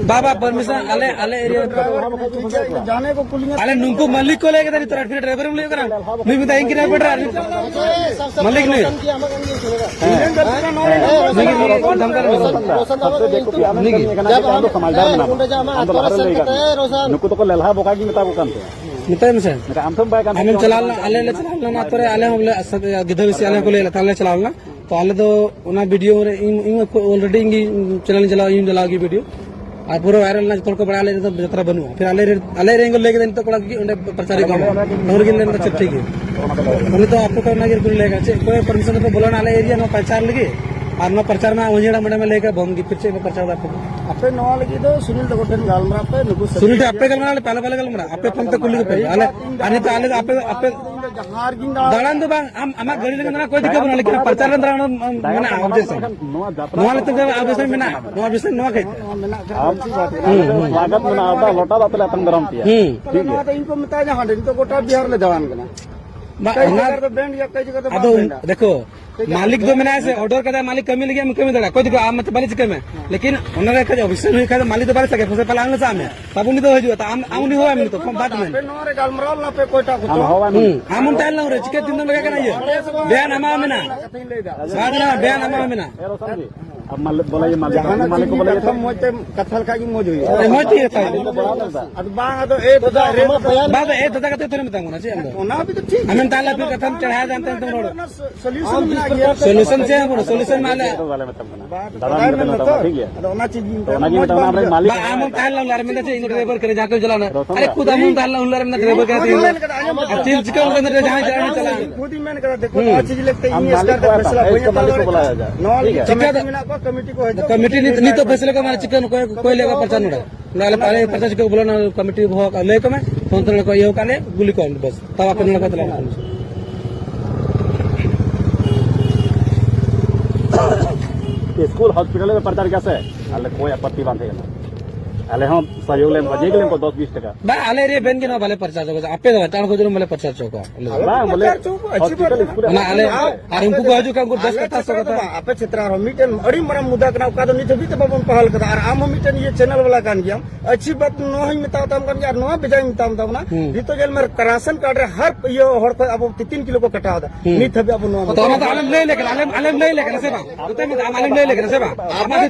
ᱵᱟ, ᱵᱟ, ᱯᱟᱨᱢᱤᱥᱚᱱ ᱟᱞᱮ, ᱟᱞᱮ ᱮᱨᱤᱭᱟ ᱨᱮ ᱴᱷᱤᱠ ᱜᱮᱭᱟ, ᱡᱟᱦᱟᱸᱭ ᱠᱚ ᱠᱩᱞᱤᱧᱟ ᱟᱞᱮ ᱱᱩᱠᱩ ᱢᱟᱹᱞᱤᱠ ᱠᱚ ᱞᱟᱹᱭ ᱠᱮᱫᱟ ᱱᱤᱛᱚᱜ ᱨᱮᱰᱯᱷᱤᱰ ᱨᱮ ᱵᱟᱹᱧ ᱞᱟᱹᱭ ᱠᱟᱱᱟ᱾ ᱱᱩᱭ ᱢᱮᱛᱟᱭ ᱤᱧ ᱠᱟᱱᱟ ᱨᱮᱰᱯᱷᱤᱰ ᱨᱮ ᱟᱨ ᱢᱟᱹᱞᱤᱠ ᱱᱩᱭ᱾ ᱱᱩᱭ ᱜᱮ ᱱᱩᱭ ᱫᱷᱟᱢᱠᱟ ᱨᱮ ᱢᱮᱱᱟᱭᱟ᱾ ᱱᱩᱭ ᱜᱮ᱾ ᱟᱢ ᱫᱚ ᱞᱟᱦᱟ ᱨᱮᱢ ᱞᱟᱹᱭ ᱠᱟᱜ ᱢᱮᱭᱟ᱾ ᱱᱩᱠᱩ ᱫᱚᱠᱚ ᱞᱮᱞᱦᱟ ᱵᱚᱠᱟ ᱜᱤᱧ ᱢᱮᱛᱟ ᱠᱚ ᱠᱟᱱ ᱛᱟᱦᱮᱸᱱᱟ᱾ ᱢᱮᱛᱟᱭ ᱢᱮᱥᱮ᱾ ᱢᱮᱱᱠᱷᱟᱱ ᱟᱢ ᱴᱷᱮᱱ ᱵᱟᱭ ᱠᱟᱱ ᱟᱢᱮᱢ ᱛᱟᱦᱮᱸᱱᱟ᱾ ᱪᱟᱞᱟᱣ ᱞᱮᱱᱟ, ᱟᱞᱮ ᱞᱮ ᱪᱟᱞᱟᱣ ᱞᱮᱱᱟ ᱟᱛᱳ ᱨᱮ, ᱟᱞᱮ ᱦᱚᱸ ᱵᱚᱞᱮ ᱜᱤᱫᱷᱟᱹ ᱵᱮᱥᱤ ᱟᱞᱮ ᱦᱚᱸᱠᱚ ᱞᱟᱹᱭ ᱞᱮᱫ ᱛᱟᱦᱮᱸ, ᱟᱞᱮ ᱞᱮ ᱪᱟᱞᱟᱣ ᱞᱮᱱᱟ᱾ ᱛᱚ ᱟᱞᱮ ᱫᱚ ᱚᱱᱟ ᱵᱷᱤᱰᱤᱭᱳ ᱨᱮ ᱤᱧ, ᱤᱧ ᱟᱠᱚ already ᱤᱧ ᱜᱮ ᱪᱮᱱᱮᱞ ᱤᱧ ᱪᱟᱞᱟᱣ, ᱤᱧ ᱪᱟᱞᱟᱣ ᱜᱮ ᱵᱷᱤᱰᱤᱭᱳ᱾ ᱟᱨ ᱯᱩᱨᱟᱹ ᱵᱷᱟᱭᱨᱟᱞ ᱮᱱᱟ, ᱡᱚᱛᱚ ᱦᱚᱲ ᱠᱚ ᱵᱟᱲᱟᱭᱟ ᱟᱞᱮ ᱨᱮᱫᱚ ᱡᱟᱛᱨᱟ ᱵᱟᱹᱱᱩᱜᱼᱟ᱾ ᱯᱷᱤᱨ ᱟᱞᱮ ᱨᱮ, ᱟᱞᱮ ᱨᱮᱱ ᱠᱚ ᱞᱟᱹᱭ ᱠᱮᱫᱟ ᱱᱤᱛᱚᱜ ᱠᱚᱲᱟ ᱠᱚ ᱚᱸᱰᱮ ᱯᱨᱚᱪᱟᱨ ᱦᱩᱭᱩᱜ ᱠᱟᱱᱟ᱾ ᱛᱚ ᱩᱱ ᱨᱮᱜᱮ ᱞᱟᱹᱭ ᱮᱫᱟ ᱟᱪᱪᱷᱟ ᱴᱷᱤᱠ ᱜᱮᱭᱟ᱾ ᱩᱱᱤ ᱛᱚ ᱟᱯᱮ ᱠᱚ ᱚᱱᱟ ᱜᱮ ᱠᱚ ᱞᱟᱹᱭ ᱠᱟᱫᱟ, ᱪᱮᱫ ᱚᱠᱚᱭ ᱯᱟᱨᱢᱤᱥᱚᱱ ᱠᱟᱛᱮ ᱵᱚᱞᱚᱱᱟ ᱟᱞᱮ ᱮᱨᱤᱭᱟ ᱱᱚᱣᱟ ᱯᱨᱚᱪᱟᱨ ᱞᱟᱹᱜᱤᱫ? ᱟᱨ ᱱᱚᱣᱟ ᱯᱨᱚᱪᱟᱨ ᱢᱟ ᱢᱟᱹᱡᱷᱤ ᱦᱟᱲᱟᱢ ᱚᱸᱰᱮ ᱢᱟ ᱞᱟᱹᱭ ᱠᱟᱫ ᱵᱚᱱᱫ ᱜᱮ, ᱯᱷᱤᱨ ᱪᱮᱫ ᱯᱮ ᱯᱨᱚᱪᱟᱨ ᱫᱟ ᱟᱯᱮ ᱫᱚ? ᱟᱯᱮ ᱱᱚᱣᱟ ᱞᱟᱹᱜᱤᱫ ᱫᱚ ᱥᱩᱱᱤᱞ ᱛᱟᱠᱚ ᱴᱷᱮᱱ ᱜᱟᱞᱢᱟᱨᱟᱣ ᱯᱮ, ᱱᱩᱠᱩ ᱥᱩᱱᱤᱞ ᱴᱷᱮᱱ ᱟᱯᱮ ᱜᱟᱞᱢᱟᱨᱟᱣ ᱞᱮᱯᱮ, ᱟᱞᱮ ᱵᱟᱞᱮ ᱜᱟᱞᱢᱟᱨᱟᱣ, ᱟᱯᱮ ᱯᱷᱳᱱ ᱛᱮ ᱠᱩᱞᱤ ᱠᱚᱯᱮ᱾ ᱟᱞᱮ, ᱟᱨ ᱱᱤᱛᱚᱜ ᱟᱞᱮ ᱫᱚ ᱟᱯᱮ, ᱟᱯᱮ ᱫᱟᱬᱟᱱ ᱫᱚ ᱵᱟᱝ, ᱟᱢ ᱟᱢᱟᱜ ᱜᱟᱹᱰᱤ ᱨᱮᱜᱮ ᱫᱟᱬᱟ, ᱚᱠᱚᱭ ᱫᱤᱠᱟᱹ ᱵᱚᱱᱟ, ᱞᱮᱠᱤᱱ ᱯᱨᱚᱪᱟᱨ ᱨᱮ ᱫᱟᱬᱟᱱ ᱢᱮᱱᱟᱜᱼᱟ, objection᱾ ᱱᱚᱣᱟ ᱞᱟᱹᱜᱤᱫ ᱛᱮ objection ᱢᱮᱱᱟᱜᱼᱟ, ᱱᱚᱣᱟ ᱵᱤᱥᱚᱭ, ᱱᱚᱣᱟ ᱠᱟᱹᱡ᱾ ᱦᱩᱸ, ᱦᱩᱸ᱾ ᱞᱟᱜᱟᱛ ᱢᱮᱱᱟᱜᱼᱟ, ᱟᱨ ᱫᱟᱜ ᱞᱚᱴᱟ ᱫᱟᱜ ᱛᱮᱞᱮ ᱟᱛᱟᱝ ᱫᱟᱨᱟᱢ ᱯᱮᱭᱟ᱾ ᱦᱩᱸ᱾ ᱴᱷᱤᱠ ᱜᱮᱭᱟ᱾ ᱱᱚᱣᱟ ᱫᱚ ᱤᱧ ᱠᱚ ᱢᱮᱛᱟᱧᱟ ᱦᱟᱸᱰᱮ, ᱱᱤᱛᱚᱜ ᱜᱚᱴᱟ ᱵᱤᱦᱟᱨ ᱞᱮ ᱫᱟᱬᱟᱱ ᱠᱟᱱᱟ᱾ ᱵᱟ, ᱠᱟᱹᱡ ᱚᱱᱟ ᱡᱟᱭᱜᱟ ᱨᱮᱫᱚ ᱵᱮᱱᱰ ᱜᱮᱭᱟ, ᱠᱟᱹᱡ ᱡᱟᱭᱜᱟ ᱫᱚ ᱟᱫᱚ ᱵᱟᱝ ᱵᱮᱱᱰᱟ᱾ ᱫᱮᱠᱷᱳ, ᱴᱷᱤᱠ ᱜᱮᱭᱟ᱾ ᱢᱟᱹᱞᱤᱠ ᱫᱚ ᱢᱮᱱᱟᱭᱟ ᱥᱮ, order ᱠᱟᱫᱟᱭ ᱢᱟᱹᱞᱤᱠ, ᱠᱟᱹᱢᱤ ᱞᱟᱹᱜᱤᱫ ᱮᱢ ᱠᱟᱹᱢᱤ ᱫᱟᱲᱮᱭᱟᱜᱼᱟ, ᱚᱠᱚᱭ ᱫᱚ ᱟᱢ ᱵᱟᱞᱮ ᱪᱤᱠᱟᱹᱭ ᱢᱮ᱾ ᱞᱮᱠᱤᱱ ᱚᱱᱟ ᱨᱮ ᱠᱟᱹᱡ objection ᱦᱩᱭ ᱠᱷᱟᱡ ᱫᱚ ᱢᱟᱹᱞᱤᱠ ᱫᱚ ᱵᱟᱞᱮ ᱪᱤᱠᱟᱹᱭᱟ, ᱯᱚᱭᱥᱟ ᱯᱟᱞᱟ ᱟᱞᱮ ᱥᱟᱵ ᱢᱮ᱾ ᱛᱟᱵᱚ ᱩᱱᱤ ᱫᱚ ᱦᱤᱡᱩᱜᱼᱟ, ᱛᱟ ᱟᱢ, ᱟᱢ ᱩᱱᱤ ᱦᱚᱦᱚ ᱟᱭ ᱢᱮ ᱱᱤᱛᱚᱜ, ᱯᱷᱳᱱ ᱵᱟᱫ ᱢᱮ᱾ ᱟᱯᱮ ᱱᱚᱣᱟ ᱨᱮ ᱜᱟᱞᱢᱟᱨᱟᱣ ᱞᱮᱱᱟ ᱯᱮ, ᱚᱠᱚᱭᱴᱟᱜ ᱠᱚ ᱦᱩᱸ, ᱟᱢ ᱦᱚᱸ ᱛᱟᱦᱮᱸ ᱞᱮᱱᱟ ᱨᱮ, ᱪᱤᱠᱟᱹ ᱛᱤᱱ ᱫᱚᱢ ᱞᱟᱜᱟ ᱠᱟᱱᱟ ᱤᱭᱟᱹ? ᱵᱮᱭᱟᱱ ᱟᱢᱟ ᱢᱮᱱᱟ᱾ ᱠᱟᱛᱷᱟᱧ ᱞᱟᱹᱭᱫᱟ᱾ ᱵᱟᱫ ᱢᱮ, ᱵᱮᱭᱟᱱ ᱟᱢᱟ ᱢᱮᱱᱟ᱾ ᱮ ᱨᱚᱥᱚᱱ ᱡᱤ, ᱟᱢ ᱢᱟᱞᱮ ᱵᱚᱞᱮ ᱡᱮ ᱢᱟᱞᱮ ᱡᱟᱦᱟᱱᱟᱜ ᱢᱟᱞᱮ ᱠᱚ ᱪᱤᱡ ᱵᱚᱞᱮ ᱠᱟᱛᱷᱟ ᱡᱮ ᱢᱚᱡᱽ ᱛᱮ ᱠᱟᱛᱷᱟ ᱞᱮᱠᱷᱟᱡ ᱜᱮ ᱢᱚᱡᱽ ᱦᱩᱭᱩᱜᱼᱟ᱾ ᱦᱮᱸ, ᱢᱚᱡᱽ ᱛᱮ ᱠᱟᱛᱷᱟ ᱦᱩᱭᱩᱜᱼᱟ᱾ ᱟᱫᱚ ᱵᱟᱝ, ᱟᱫᱚ ᱮ ᱫᱟᱫᱟ, ᱨᱮ ᱫᱟᱫᱟ᱾ ᱵᱟᱝ, ᱫᱚ ᱮ ᱫᱟᱫᱟ ᱠᱟᱛᱮ ᱛᱷᱚᱲᱮ ᱢᱮᱛᱟᱢ ᱠᱟᱱᱟ, ᱪᱮᱫ ᱟᱢ ᱫᱚ? ᱚᱱᱟ ᱦᱚᱸ ᱛᱚ ᱴᱷᱤᱠ ᱜᱮᱭᱟ᱾ ᱟᱢᱮᱢ ᱛᱟᱦᱮᱸ ᱞᱮᱱ ᱯᱷᱤᱨ ᱠᱟᱛᱷᱟᱢ ᱪᱟᱲᱦᱟᱣ ᱮᱫᱟ, ᱚᱱᱛᱮ ᱚᱱᱛᱮᱢ ᱨᱚᱲ᱾ ᱥᱚᱞᱩᱥᱚᱱ ᱢᱮᱱᱟᱜ ᱜᱮᱭᱟ᱾ ᱥᱚᱞᱩᱥᱚᱱ ᱪᱮᱫ ᱦᱚᱸ ᱵᱟᱹᱱᱩᱜ, ᱥᱚᱞᱩᱥᱚᱱ ᱢᱟ ᱟᱞᱮ ᱪᱮᱫ ᱦᱚᱸ ᱵᱟᱞᱮ ᱢᱮᱛᱟᱢ ᱠᱟᱱᱟ᱾ ᱵᱟᱝ, ᱫᱟᱫᱟ ᱫᱟᱫᱟ ᱢᱮᱱ ᱢᱮᱱ ᱛᱟᱢᱟ, ᱛᱚ᱾ ᱴᱷᱤᱠ ᱜᱮᱭᱟ᱾ ᱟᱫᱚ ᱚᱱᱟ ᱪᱮᱫ ᱤᱧ ᱛᱚ ᱢᱮᱛᱟᱢᱟ, ᱚᱱᱟ ᱜᱮ ᱢᱚᱡᱽ ᱢᱮᱛᱟᱢᱟ, ᱵᱟᱝ ᱟᱢ ᱦᱚᱸ ᱛᱟᱦᱮᱸ ᱞᱮᱱᱟ, ᱟᱨ ᱢᱮᱱᱫᱟ ᱪᱮᱫ ᱤᱧ ᱫᱚ ᱰᱨᱟᱭᱵᱷᱟᱨ ᱠᱟᱹᱱᱟᱹᱧ, ᱡᱟᱦᱟᱸ ᱠᱚ ᱪᱟᱞᱟᱣ ᱮᱱᱟ᱾ ᱨᱚᱛᱚᱱ ᱟᱨᱮ ᱫᱟ᱾ ᱠᱷᱩᱫ ᱟᱢ ᱦᱚᱸ ᱛᱟᱦᱮᱸ ᱞᱮᱱᱟ, ᱩᱱ ᱦᱤᱞᱳᱜ ᱨᱮ ᱢᱮᱱᱫᱟ ᱰᱨᱟᱭᱵᱷᱟᱨ ᱠᱟᱱᱟ ᱛᱤᱧ᱾ ᱟᱨ ᱪᱮᱫ ᱪᱤᱠᱟᱹ ᱚᱱᱠᱟ ᱢᱮᱱᱫᱟ, ᱡᱟᱦᱟᱸᱭ ᱪᱟᱞᱟᱣ ᱮᱱᱟ ᱪᱟᱞᱟᱣ ᱮᱱᱟ᱾ ᱠᱷᱩᱫ ᱤᱧ ᱢᱮᱱ ᱠᱟᱫᱟ, ᱫᱮᱠᱷᱳ, ᱦᱩᱸ᱾ ᱱᱚᱣᱟ ᱪᱮᱫ ᱞᱟᱹᱜᱤᱫ ᱛᱮ ᱟᱢ ᱤᱧ ᱢᱟᱹᱞᱤᱠ ᱮᱥᱠᱟᱨ ᱠᱚ ᱛᱮ ᱟᱥᱟ, ᱯᱷᱮᱥᱞᱟ ᱮᱥ ᱵᱟᱹᱧ ᱠᱚ ᱦᱟᱛᱟᱣ ᱢᱟᱹᱞᱤᱠ ᱠᱚ ᱫᱟᱲᱮᱭᱟᱜᱼᱟ᱾ ᱵᱚᱞᱟᱭᱟ ᱡᱟ᱾ ᱱᱚᱣᱟ ᱴᱷᱤᱠ ᱞᱟᱹᱜᱤᱫ ᱜᱮᱭᱟ᱾ ᱪᱤᱠᱟᱹ ᱠᱚᱢᱤᱴᱤ ᱫᱚ ᱢᱮᱱᱟᱜ ᱠᱚᱣᱟ, ᱠᱚᱢᱤᱴᱤ ᱠᱚ ᱱᱤᱛ, ᱦᱤᱡᱩᱜ ᱱᱤᱛᱚᱜ ᱠᱟᱱᱟ᱾ ᱯᱷᱮᱥᱞᱟ ᱠᱚ ᱢᱟᱱᱮ ᱪᱤᱠᱟᱹ ᱱᱚᱠᱚᱭ ᱠᱚ ᱠᱚᱭ ᱞᱮᱜᱟ ᱯᱟᱨᱪᱟ ᱱᱚᱰᱮ᱾ ᱱᱚᱣᱟ ᱞᱮ ᱯᱟᱨᱪᱟ ᱪᱤᱠᱟᱹ ᱵᱚᱞᱚ ᱱᱚᱣᱟ ᱠᱚᱢᱤᱴᱤ ᱵᱚᱦᱚᱜ ᱞᱟᱹᱭ ᱠᱚᱢᱮ, ᱯᱷᱳᱱ ᱛᱮ ᱱᱚᱰᱮ ᱠᱚ ᱤᱭᱟᱹ ᱠᱟᱜ ᱞᱮ, ᱜᱩᱞᱤ ᱠᱚᱢ ᱵᱮᱥ᱾ ᱛᱟᱣ ᱟᱯᱮ ᱱᱚᱰᱮ ᱠᱚ ᱪᱟᱞᱟᱜ ᱠᱟᱱᱟ᱾ ᱥᱠᱩᱞ ᱦᱚᱥᱯᱤᱴᱟᱞ ᱨᱮ ᱯᱟᱨᱪᱟ ᱨᱮᱜᱮ ᱥᱮ, ᱟᱞᱮ ᱠᱚᱭ ᱟᱯᱟᱛᱛᱤ ᱵᱟᱝ ᱛᱟᱦᱮᱸ ᱠᱟᱱᱟ᱾ ᱟᱞᱮ ᱦᱚᱸ ᱥᱚᱦᱭᱳᱜᱽ ᱞᱮ ᱮᱢ ᱠᱚᱣᱟ, ᱡᱮ ᱜᱮᱞᱮ ᱮᱢ ᱠᱚᱣᱟ ᱫᱚᱥ ᱵᱤᱥ ᱴᱟᱠᱟ᱾ ᱵᱟᱝ, ᱟᱞᱮ ᱮᱨᱤᱭᱟ ᱵᱮᱱ ᱜᱮ ᱱᱚᱣᱟ ᱵᱟᱞᱮ ᱯᱟᱨᱪᱟ ᱦᱚᱪᱚ ᱠᱚᱣᱟ, ᱟᱯᱮ ᱫᱚ ᱮᱴᱟᱜ ᱦᱚᱲ ᱠᱚ ᱡᱮᱱᱚ ᱵᱟᱞᱮ ᱯᱟᱨᱪᱟ ᱦᱚᱪᱚ ᱠᱚᱣᱟ᱾ ᱟᱞᱮ ᱫᱚ᱾ ᱵᱟᱝ, ᱵᱚᱞᱮ ᱦᱚᱥᱯᱤᱴᱟᱞ ᱥᱠᱩᱞ ᱨᱮ ᱚᱱᱟ ᱟᱞᱮ, ᱟᱨ ᱩᱱᱠᱩ ᱠᱚ ᱦᱤᱡᱩᱜ ᱠᱷᱟᱱ ᱩᱱᱠᱩ ᱫᱚᱥ ᱟᱞᱮ ᱠᱟᱛᱷᱟ, ᱥᱚ ᱪᱮᱛᱟᱱ ᱨᱮ ᱠᱟᱛᱷᱟ᱾ ᱵᱟᱝ, ᱟᱯᱮ ᱪᱮᱛᱟᱱ ᱨᱮᱦᱚᱸ ᱢᱤᱫᱴᱮᱱ ᱟᱹᱰᱤ ᱢᱟᱨᱟᱝ ᱢᱩᱫᱫᱟ ᱠᱟᱱᱟ, ᱚᱠᱟ ᱫᱚ ᱱᱤᱛ ᱦᱟᱹᱵᱤᱡ ᱛᱮ ᱵᱟᱵᱚᱱ ᱯᱟᱦᱟᱞ ᱠᱟᱫᱟ᱾ ᱟᱨ ᱟᱢ ᱦᱚᱸ ᱢᱤᱫᱴᱮᱱ ᱤᱭᱟᱹ ᱪᱮᱱᱮᱞ ᱵᱟᱞᱟ ᱠᱟᱱ ᱜᱮᱭᱟᱢ, ᱟᱹᱪᱷᱤ ᱵᱟᱛ ᱱᱚᱣᱟ ᱦᱚᱸᱧ ᱢᱮᱛᱟᱣ ᱛᱟᱢ ᱠᱟᱱ ᱜᱮᱭᱟ, ᱟᱨ ᱱᱚᱣᱟ ᱵᱮᱡᱟᱭ ᱢᱮᱛᱟᱣ ᱛᱟᱵᱚᱱᱟ᱾ ᱦᱩᱸ᱾ ᱱᱤᱛᱚᱜ ᱧᱮᱞ ᱢᱮ, ᱨᱟᱥᱚᱱ ᱠᱟᱨᱰ ᱨᱮ ᱦᱟᱨ ᱤᱭᱟᱹ ᱦᱚᱲ ᱠᱷᱚᱱ ᱟᱵᱚ ᱛᱤᱱ ᱠᱤᱞᱳ ᱠᱚ ᱠᱟᱴᱟᱣ ᱮᱫᱟ᱾ ᱦᱩᱸ᱾ ᱱᱤᱛ ᱦᱟᱹᱵᱤᱡ ᱟᱵᱚ ᱱᱚᱣᱟ ᱛᱚ, ᱚᱱᱟ ᱫᱚ ᱟᱞᱮᱢ ᱞᱟᱹᱭ ᱞᱮᱠᱷᱟᱱ, ᱟᱞᱮᱢ, ᱟᱞᱮᱢ ᱞᱟᱹᱭ ᱞᱮᱠᱷᱟᱱ ᱥᱮ ᱵᱟᱝ? ᱱᱚᱛᱮ ᱢᱮᱱᱟᱜᱼᱟ, ᱟᱢ ᱟᱞᱮᱢ ᱞᱟᱹᱭ ᱞᱮᱠᱷᱟᱱ ᱥᱮ ᱵᱟᱝ?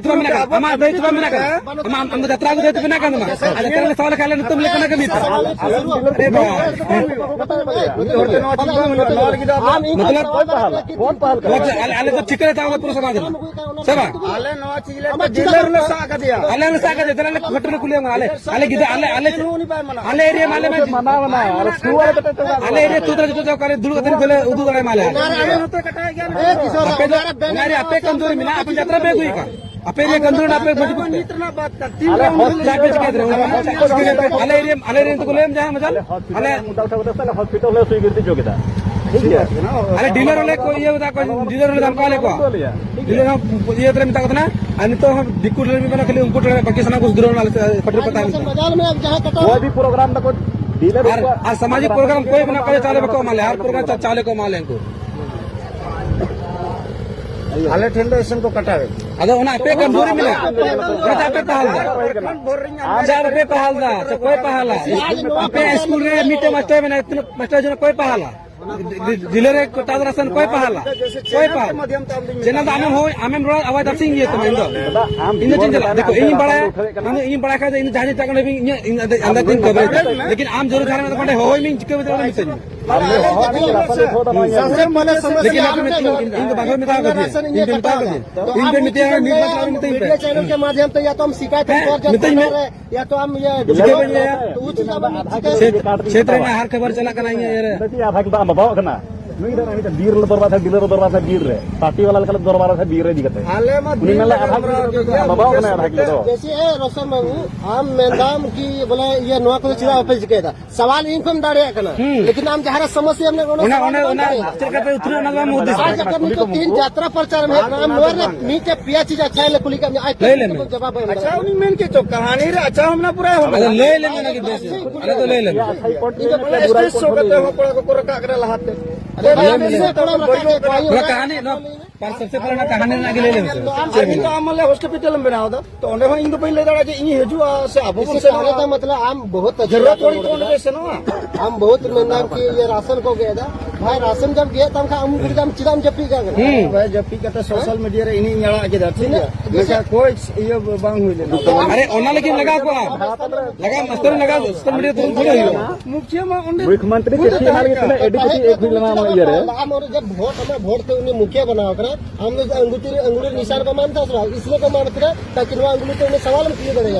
ᱟᱢᱟᱜ ᱫᱟᱹᱭᱤᱛᱛᱚ ᱢᱮᱱᱟᱜ ᱠᱟᱫᱟ, ᱟᱢᱟᱜ, ᱟᱢ ᱫᱚ ᱡᱟᱛᱨᱟ ᱟᱹᱜᱩ ᱛᱮ ᱵᱮᱱᱟᱜ ᱠᱟᱱ ᱛᱟᱢᱟ᱾ ᱟᱨ ᱱᱮᱛᱟᱨ ᱞᱮ ᱥᱟᱣᱟᱞ ᱞᱮᱠᱷᱟᱱ ᱟᱞᱮ ᱱᱤᱛᱚᱜ ᱞᱮ ᱠᱟᱱᱟ ᱠᱟᱹᱢᱤ ᱛᱮ᱾ ᱟᱨᱮ ᱵᱟᱵᱟ᱾ ᱢᱤᱫ ᱦᱚᱲ ᱛᱮ ᱱᱚᱣᱟ ᱪᱤᱱᱛᱟᱹ ᱢᱮᱱᱟᱜᱼᱟ, ᱱᱚᱣᱟ ᱞᱟᱹᱜᱤᱫ ᱫᱚ ᱟᱵᱚ ᱢᱚᱛᱞᱚᱵ, ᱟᱞᱮ, ᱟᱞᱮ ᱫᱚ ᱴᱷᱤᱠᱟᱹ ᱞᱮ ᱦᱟᱛᱟᱣ ᱠᱟᱫᱟ ᱯᱩᱨᱟᱹ ᱥᱚᱢᱟᱡᱽ ᱨᱮᱱᱟᱜ᱾ ᱥᱮ ᱵᱟᱝ? ᱟᱞᱮ ᱱᱚᱣᱟ ᱪᱤᱡᱽ ᱞᱮ ᱟᱢᱟᱜ ᱰᱤᱞᱟᱨ ᱪᱮᱫᱟᱜ ᱞᱮ ᱥᱟᱵ ᱠᱟᱫᱮᱭᱟ᱾ ᱟᱞᱮ ᱞᱮ ᱥᱟᱵ ᱠᱟᱫᱮᱭᱟ, ᱛᱟᱦᱞᱮ ᱟᱞᱮ ᱜᱷᱚᱴᱚᱱᱟ ᱠᱩᱞᱤᱭᱟᱢ ᱠᱟᱱᱟ᱾ ᱟᱞᱮ, ᱟᱞᱮ ᱜᱤᱫᱽᱨᱟᱹ, ᱟᱞᱮ, ᱟᱞᱮ, ᱩᱱᱤ ᱵᱟᱭ ᱢᱟᱱᱟᱣᱟ᱾ ᱟᱞᱮ ᱮᱨᱤᱭᱟ ᱢᱟ ᱟᱞᱮ ᱢᱟ ᱢᱟᱱᱟᱣ ᱢᱟᱱᱟᱣ, ᱟᱨ ᱥᱠᱩᱞ ᱨᱮ ᱡᱚᱛᱚ ᱪᱟᱵᱟ ᱟᱞᱮ ᱮᱨᱤᱭᱟ ᱛᱩᱫ ᱨᱮ ᱡᱚᱛᱚ ᱪᱟᱵᱟ ᱠᱟᱱᱟ, ᱫᱩᱲᱩᱵ ᱠᱟᱛᱮ ᱠᱷᱟᱹᱞᱤ ᱩᱫᱩᱜ ᱫᱟᱲᱮᱭᱟᱢᱟ ᱟᱞᱮ᱾ ᱚᱱᱟ ᱨᱮ ᱟᱞᱮ ᱱᱚᱛᱮ ᱠᱟᱴᱟᱜ ᱜᱮᱭᱟ᱾ ᱟᱯᱮ ᱫᱚ, ᱚᱱᱟ ᱨᱮ ᱟᱯᱮ ᱠᱚᱢᱡᱳᱨᱤ ᱢᱮᱱᱟᱜᱼᱟ, ᱟᱯᱮ ᱡᱟᱛᱨᱟ ᱯᱮ ᱟᱹᱜᱩᱭ ᱠᱟᱱ᱾ ᱟᱯᱮ ᱮᱨᱤᱭᱟ ᱠᱚᱢᱡᱳᱨᱤ ᱢᱮᱱᱟᱜᱼᱟ, ᱟᱯᱮ ᱢᱚᱡᱽᱵᱩᱛ ᱯᱮ᱾ ᱱᱤᱛ ᱨᱮᱱᱟᱜ ᱵᱟᱫ ᱠᱟᱱ, ᱛᱤᱱ ᱟᱞᱮ ᱨᱮ ᱩᱱᱤ ᱦᱚᱥᱯᱤᱴᱟᱞ ᱪᱟᱯᱮ ᱪᱤᱠᱟᱹᱭ ᱫᱟᱲᱮᱭᱟᱜᱼᱟ? ᱟᱞᱮ ᱮᱨᱤᱭᱟ, ᱟᱞᱮ ᱮᱨᱤᱭᱟ ᱛᱮᱠᱚ ᱞᱟᱹᱭᱟᱢ ᱡᱟᱦᱟᱸ ᱢᱟᱡᱟᱞ, ᱟᱞᱮ ᱦᱚᱥᱯᱤᱴᱟᱞ ᱨᱮ ᱢᱩᱫᱫᱟ ᱩᱴᱷᱟᱹᱣ ᱠᱟᱛᱮ ᱥᱮ ᱟᱞᱮ ᱦᱚᱥᱯᱤᱴᱟᱞ ᱞᱮ ᱥᱩᱭ ᱜᱤᱰᱤ ᱦᱚᱪᱚ ᱠᱮᱫᱟ᱾ ᱴᱷᱤᱠ ᱜᱮᱭᱟ᱾ ᱟᱞᱮ ᱰᱤᱞᱟᱨ ᱦᱚᱸᱞᱮ ᱠᱚ ᱤᱭᱟᱹ ᱠᱟᱫᱟ, ᱠᱚ ᱰᱤᱞᱟᱨ ᱦᱚᱸᱞᱮ ᱫᱷᱟᱢᱠᱟᱣ ᱞᱮᱫ ᱠᱚᱣᱟ᱾ ᱰᱤᱞᱟᱨ ᱦᱚᱸ ᱤᱭᱟᱹ ᱛᱮᱞᱮ ᱢᱮᱛᱟ ᱠᱚ ᱛᱟᱦᱮᱱᱟ, ᱟᱨ ᱱᱤᱛᱚᱜ ᱦᱚᱸ ᱫᱤᱠᱩ ᱰᱤᱞᱟᱨ ᱢᱮᱱᱟᱜ ᱠᱚᱣᱟ, ᱠᱷᱟᱹᱞᱤ ᱩᱱᱠᱩ ᱴᱷᱮᱱ ᱵᱟᱹᱠᱤ ᱥᱟᱱᱟᱢ ᱠᱚ ᱥᱩᱫᱷᱨᱟᱹᱣ ᱮᱱᱟ ᱟᱞᱮ ᱥᱮᱫ ᱯᱟᱴᱤ ᱯᱟᱛᱟ ᱢᱮᱱᱟᱜᱼᱟ᱾ ᱵᱟᱡᱟᱨ ᱢᱮᱱᱟᱜᱼᱟ, ᱡᱟᱦᱟᱸ ᱠᱟᱴᱟ ᱟᱨ, ᱟᱨ ᱥᱟᱢᱟᱡᱤᱠ ᱯᱨᱳᱜᱨᱟᱢ ᱠᱚᱭ ᱢᱮᱱᱟᱜ ᱠᱚᱣᱟ, ᱪᱟᱣᱞᱮ ᱵᱟᱠᱚ ᱮᱢᱟ ᱞᱮᱭᱟ, ᱦᱟᱨ ᱯᱨᱳᱜᱨᱟᱢ ᱪᱟ-, ᱪᱟᱣᱞᱮ ᱠᱚ ᱮᱢᱟ ᱞᱮᱭᱟ ᱩᱱᱠᱩ᱾ ᱟᱞᱮ ᱴᱷᱮᱱ ᱫᱚ ᱮᱥᱮᱱ ᱠᱚ ᱠᱟᱴᱟᱣᱮᱫ᱾ ᱟᱫᱚ ᱚᱱᱟ ᱟᱯᱮ ᱠᱚᱢᱡᱳᱨᱤ ᱢᱮᱱᱟᱜᱼᱟ, ᱚᱱᱟᱛᱮ ᱟᱯᱮ ᱯᱟᱦᱟᱞ ᱫᱟ᱾ ᱟᱢ ᱫᱟ ᱟᱯᱮ ᱯᱟᱦᱟᱞ ᱫᱟ, ᱥᱮ ᱚᱠᱚᱭ ᱯᱟᱦᱟᱞᱟ? ᱟᱯᱮ ᱥᱠᱩᱞ ᱨᱮ ᱢᱤᱫᱴᱮᱱ ᱢᱟᱥᱴᱟᱨ ᱢᱮᱱᱟᱭᱟ, ᱛᱤᱱᱟᱹᱜ ᱢᱟᱥᱴᱟᱨ ᱡᱚᱱ ᱚᱠᱚᱭ ᱯᱟᱦᱟᱞᱟ? ᱰᱤᱞᱟᱨ ᱨᱮ ᱠᱚ ᱪᱟᱥ ᱨᱟᱥᱟᱱ ᱚᱠᱚᱭ ᱯᱟᱦᱟᱞᱟ? ᱚᱠᱚᱭ ᱯᱟᱦᱟᱞᱟ? ᱪᱮᱱᱟᱞ ᱫᱚ ᱟᱢᱮᱢ ᱦᱳᱭ, ᱟᱢᱮᱢ ᱨᱚᱲᱟ, ᱟᱵᱟᱭ ᱫᱟᱥᱤᱧ ᱤᱭᱟᱹ ᱛᱟᱢᱟ, ᱤᱧ ᱫᱚ᱾ ᱤᱧ ᱫᱚ ᱪᱮᱫ ᱤᱧ ᱪᱟᱞᱟᱜᱼᱟ? ᱫᱮᱠᱷᱚ, ᱤᱧ ᱵᱟᱲᱟᱭᱟ, ᱤᱧ ᱫᱚ ᱤᱧ ᱵᱟᱲᱟᱭ ᱠᱷᱟᱡ ᱫᱚ ᱤᱧ ᱫᱚ ᱡᱟᱦᱟᱸ ᱡᱟᱭᱜᱟ ᱨᱮ ᱤᱧᱟᱹᱜ, ᱤᱧ ᱟᱫᱚ, ᱟᱫᱚ ᱛᱤᱧ ᱠᱚᱵᱨᱮᱡᱽ᱾ ᱞᱮᱠᱤᱱ ᱟᱢ ᱡᱚᱨᱩᱨ ᱡᱟᱦᱟᱸ ᱨᱮ ᱢᱮᱱᱟᱜ ᱛᱟᱢᱟ, ᱚᱸᱰᱮ ᱦᱚᱦᱚᱭ ᱢᱮ, ᱤᱧ ᱪᱤᱠᱟᱹ ᱠᱟᱛᱮ ᱚᱸᱰᱮ ᱢᱤᱛᱟᱹᱧ ᱢᱮ᱾ ᱟᱢ ᱞᱮ ᱦᱚᱦᱚ ᱟᱹᱰᱤ ᱨᱟᱥᱟᱞ ᱞᱮ ᱦᱚᱦᱚ ᱫᱟ, ᱱᱚᱣᱟ ᱧᱮᱞ ᱢᱮ᱾ ᱥᱟᱥᱮ ᱢᱟᱱᱮ ᱥᱚᱢᱚᱥᱥᱟ ᱞᱮᱠᱤᱱ ᱟᱯᱮ ᱢᱮᱱᱟᱜ ᱢᱤᱛᱟᱹᱧ, ᱛᱟᱵᱚᱱᱟ᱾ ᱤᱧ ᱫᱚ ᱵᱟᱝ ᱢᱮᱛᱟ ᱠᱟᱫᱤᱧ᱾ ᱤᱧ ᱫᱚ ᱢᱮᱛᱟ ᱠᱟᱫᱤᱧ᱾ ᱢᱤᱫ ᱵᱟᱨ ᱢᱤᱰᱤᱭᱟ ᱪᱮᱱᱮᱞ ᱠᱮ ᱢᱟᱫᱷᱭᱚᱢ ᱛᱮ ᱭᱟ ᱛᱚ ᱟᱢ ᱥᱤᱠᱟᱭᱛ ᱦᱮᱸ, ᱠᱚᱨ ᱡᱟᱱ ᱢᱤᱛᱟᱹᱧ ᱢᱮ᱾ ᱠᱚᱨ ᱨᱮ, ᱭᱟ ᱛᱚ ᱟᱢ ᱤᱭᱟᱹ ᱪᱤᱠᱟᱹ ᱵᱟᱹᱧ ᱞᱟᱹᱭᱟ? ᱛᱚ ᱩᱪᱤᱛ ᱟᱢ ᱪᱤᱠᱟᱹ ᱪᱮᱫ, ᱪᱮᱫ ᱨᱮᱱᱟᱜ ᱦᱟᱨ ᱠᱷᱚᱵᱚᱨ ᱪᱟᱞᱟᱜ ᱠᱟᱱᱟ ᱤᱧᱟᱹᱜ ᱤᱭᱟᱹ ᱨᱮ? ᱢᱤᱫᱴᱤᱡ ᱟᱫᱷᱟ ᱠᱤᱞᱳ ᱟᱢ ᱵᱟᱵᱟᱣᱟᱜ ᱠᱟᱱᱟ᱾ ᱱᱩᱭ ᱫᱚ ᱢᱤᱫᱴᱮᱱ ᱵᱤᱨ ᱨᱮ ᱫᱚᱨᱵᱟᱨ ᱛᱟᱦᱮᱸ, ᱵᱤᱨ ᱨᱮ ᱫᱚᱨᱵᱟᱨ ᱛᱟᱦᱮᱸ, ᱵᱤᱨ ᱨᱮ᱾ ᱯᱟᱴᱤ ᱵᱟᱞᱟ ᱞᱮᱠᱟ ᱫᱚᱨᱵᱟᱨ ᱛᱟᱦᱮᱸ, ᱵᱤᱨ ᱨᱮ ᱤᱫᱤ ᱠᱟᱛᱮ᱾ ᱟᱞᱮ ᱢᱟ ᱩᱱᱤ ᱵᱤᱨ ᱢᱮᱱ ᱞᱮ ᱨᱮ ᱟᱫᱷᱟ ᱠᱤᱞᱳ ᱫᱚᱨᱵᱟᱨ ᱫᱚ ᱛᱟᱦᱮᱸ᱾ ᱟᱢ ᱵᱟᱵᱟᱣᱟᱜ ᱠᱟᱱᱟ ᱟᱫᱷᱟ ᱠᱤᱞᱳ ᱫᱚ᱾ ᱡᱮᱥᱮ, ᱮ, ᱨᱚᱥᱚᱱ ᱵᱟᱹᱵᱩ, ᱟᱢ ᱢᱮᱱᱫᱟᱢ ᱠᱤ ᱵᱚᱞᱮ ᱤᱭᱟᱹ ᱱᱚᱣᱟ ᱠᱚᱫᱚ ᱪᱮᱫᱟᱜ ᱵᱟᱯᱮ ᱪᱤᱠᱟᱹᱭᱮᱫᱟ? ᱥᱟᱣᱟᱞ ᱤᱧ ᱠᱷᱚᱱ ᱫᱟᱲᱮᱭᱟᱜ ᱠᱟᱱᱟ᱾ ᱦᱩᱸ᱾ ᱞᱮᱠᱤᱱ ᱟᱢ ᱡᱟᱦᱟᱸ ᱨᱮ ᱥᱚᱢᱚᱥᱭᱟ ᱢᱮᱱᱟᱜ ᱚᱱᱟ ᱚᱱᱟ, ᱥᱟᱣᱟᱞ ᱚᱱᱟ, ᱵᱟᱢ ᱚᱱᱟ ᱫᱟᱲᱮᱭᱟᱜᱼᱟ᱾ ᱪᱮᱫ ᱞᱮᱠᱟ ᱯᱮ ᱩᱛᱷᱱᱟᱹᱣ ᱚᱱᱟ ᱫᱚ ᱵᱟᱢ ᱦᱩᱫᱤᱥ ᱟᱨ ᱠᱟᱫᱟ᱾ ᱡᱚᱠᱷᱚᱱ ᱱᱤᱛᱚᱜ ᱛᱤᱱ ᱡᱟᱛᱨᱟ ᱯᱨᱚᱪᱟᱨ ᱢᱮᱱᱟᱜ ᱠᱟᱱᱟ, ᱟᱢ ᱱᱚᱣᱟ ᱨᱮᱱᱟᱜ ᱢᱤᱫᱴᱮᱡ ᱯᱮᱭᱟ ᱪᱤᱡ ᱟᱪᱪᱷᱟ ᱞᱮ ᱠᱩᱞᱤ ᱠᱟᱜ ᱢᱮᱭᱟ, ᱟᱡ ᱞᱟᱹᱭ ᱞᱮ ᱢᱮ᱾ ᱡᱚᱵᱟᱵ ᱵᱟᱭ ᱮᱢ ᱟᱪᱪᱷᱟ, ᱫᱟᱲᱮᱭᱟᱜᱼᱟ᱾ ᱩᱱᱤ ᱢᱮᱱ ᱠᱮᱫ ᱪᱚ, ᱠᱟᱹᱦᱱᱤ ᱨᱮ ᱟᱪᱪᱷᱟ ᱦᱚᱸ ᱢᱮᱱᱟᱜᱼᱟ, ᱵᱩᱨᱟ ᱦᱚᱸ ᱟᱫᱚ ᱢᱮᱱᱟᱜᱼᱟ᱾ ᱞᱟᱹᱭ ᱞᱮ ᱢᱮ ᱚᱱᱟ ᱜᱮ ᱵᱮᱥ᱾ ᱟᱞᱮ ᱫᱚ ᱞᱟᱹᱭ ᱞᱮ ᱢᱮ᱾ ᱤᱧ ᱫᱚ ᱵᱚᱞᱮ ᱥᱴᱮᱡ ᱥᱳ ᱠᱟᱛᱮ ᱦᱚᱸ ᱠᱚᱲᱟ ᱠᱚᱠᱚ ᱨᱟᱠᱟᱵ ᱠᱟᱱᱟ ᱞᱟᱦᱟᱛᱮ᱾ ᱟᱫᱚ ᱞᱟᱹᱭ ᱢᱮ᱾ ᱵᱚᱞᱮ ᱠᱟᱹᱦᱱᱤ ᱱᱚᱣᱟ ᱯᱟᱨ ᱥᱚᱵᱥᱮ ᱯᱮᱦᱞᱮ ᱚᱱᱟ ᱠᱟᱹᱦᱱᱤ ᱨᱮᱱᱟᱜ ᱜᱮ ᱞᱟᱹᱭ ᱞᱮ ᱢᱮᱥᱮ᱾ ᱟᱢ ᱪᱮᱫ ᱟᱹᱵᱤᱱ ᱫᱚ ᱢᱮᱱᱟᱜᱼᱟ? ᱟᱢ ᱢᱟᱞᱮ ᱦᱚᱥᱯᱤᱴᱟᱞ ᱮᱢ ᱵᱮᱱᱟᱣ ᱮᱫᱟ, ᱛᱚ ᱚᱸᱰᱮ ᱦᱚᱸ ᱤᱧ ᱫᱚ ᱵᱟᱹᱧ ᱞᱟᱹᱭ ᱫᱟᱲᱮᱭᱟᱜᱼᱟ ᱡᱮ ᱤᱧ ᱦᱤᱡᱩᱜᱼᱟ ᱥᱮ ᱟᱵᱚ ᱵᱚᱱ ᱤᱥᱮ ᱥᱮᱱᱚᱜᱼᱟ᱾ ᱠᱟᱦᱱᱮ ᱠᱟ ᱢᱚᱛᱞᱚᱵ ᱟᱢ ᱵᱚᱦᱩᱛ ᱟᱪᱷᱟ ᱡᱟᱹᱨᱩᱲᱟᱛ ᱞᱟᱜᱟᱣ ᱯᱚᱲᱤ ᱠᱚ ᱚᱸᱰᱮ ᱯᱟᱲᱟᱜ ᱥᱮᱱᱚᱜᱼᱟ᱾ ᱠᱟᱱᱟ᱾ ᱟᱢ ᱵᱚᱦᱩᱛ ᱢᱮᱱᱫᱟᱢ ᱠᱤ ᱤᱭᱟᱹ ᱨᱟᱥᱚᱱ ᱠᱚ ᱜᱮᱫ ᱮᱫᱟ᱾ ᱵᱷᱟᱭ, ᱨᱟᱥᱚᱱ ᱡᱚᱵ ᱜᱮᱫ ᱛᱟᱢ ᱠᱷᱟᱱ ᱟᱢ ᱜᱷᱟᱹᱲᱤ ᱫᱚ ᱟᱢ ᱪᱮᱫᱟᱜ ᱮᱢ ᱡᱟᱹᱯᱤᱫ ᱠᱟᱜ ᱠᱟᱱᱟ? ᱦᱩᱸ᱾ ᱵᱷᱟᱭ, ᱡᱟᱹᱯᱤᱫ ᱠᱟᱛᱮ ᱥᱳᱥᱟᱞ ᱢᱤᱰᱤᱭᱟ ᱨᱮ ᱤᱧᱤᱧ ᱟᱲᱟᱜ ᱠᱮᱫᱟ, ᱴᱷᱤᱠ ᱛᱤᱱᱟᱹᱜ ᱜᱮᱭᱟ? ᱞᱮᱠᱟ ᱠᱳᱭ ᱤᱭᱟᱹ ᱵᱟᱝ ᱦᱩᱭ ᱞᱮᱱᱟ᱾ ᱟᱨᱮ, ᱚᱱᱟ ᱞᱟᱹᱜᱤᱫ ᱞᱟᱜᱟᱣ ᱠᱚᱣᱟ᱾ ᱞᱟᱜᱟᱣ, ᱢᱟᱥᱴᱟᱨ ᱞᱟᱜᱟᱣ, ᱥᱳᱥᱟᱞ ᱢᱤᱰᱤᱭᱟ ᱛᱩᱨᱟᱹᱛ ᱵᱷᱤᱲ ᱦᱩᱭᱩᱜᱼᱟ᱾ ᱢᱩᱠᱷᱤᱭᱟᱹ ᱢᱟ ᱚᱸᱰᱮ ᱢᱩᱠᱷᱭᱚᱢᱚᱱᱛᱨᱤ ᱠᱚ ᱪᱮᱫ ᱦᱟᱞ ᱜᱮ ᱛᱤᱱᱟᱹᱜ ᱮᱰᱤ ᱠᱟᱛᱮ ᱮᱠ ᱦᱩᱭ ᱞᱮᱱᱟ ᱚᱱᱟ ᱤᱭᱟᱹ ᱨᱮ᱾ ᱟᱢ ᱚᱸᱰᱮ ᱡᱟᱵ ᱵᱷᱳᱴ ᱟᱢᱟᱜ ᱵᱷᱳᱴ ᱛᱮ ᱩᱱᱤ ᱢᱩᱠᱷᱤᱭᱟᱹ ᱵᱮᱱᱟᱣ ᱠᱟᱱᱟ, ᱟᱢ ᱫᱚ ᱟᱝᱜᱩᱛᱤ ᱨᱮ ᱟᱝᱜᱩᱞᱤ ᱱᱤᱥᱟᱱ ᱠᱚ ᱮᱢᱟᱢ ᱛᱟᱦᱮᱸ ᱥᱮ ᱵᱟᱝ? ᱤᱥᱞᱤ ᱠᱚ ᱮᱢᱟᱢ ᱠᱟᱱᱟ, ᱛᱟᱠᱤ ᱱᱚᱣᱟ ᱟᱝᱜᱩᱞᱤ ᱛᱮ ᱩᱱᱤ ᱥᱟᱣᱟᱞ ᱮᱢ ᱠᱤᱭᱟᱹ ᱫᱟᱲᱮᱭᱟᱜᱼᱟ᱾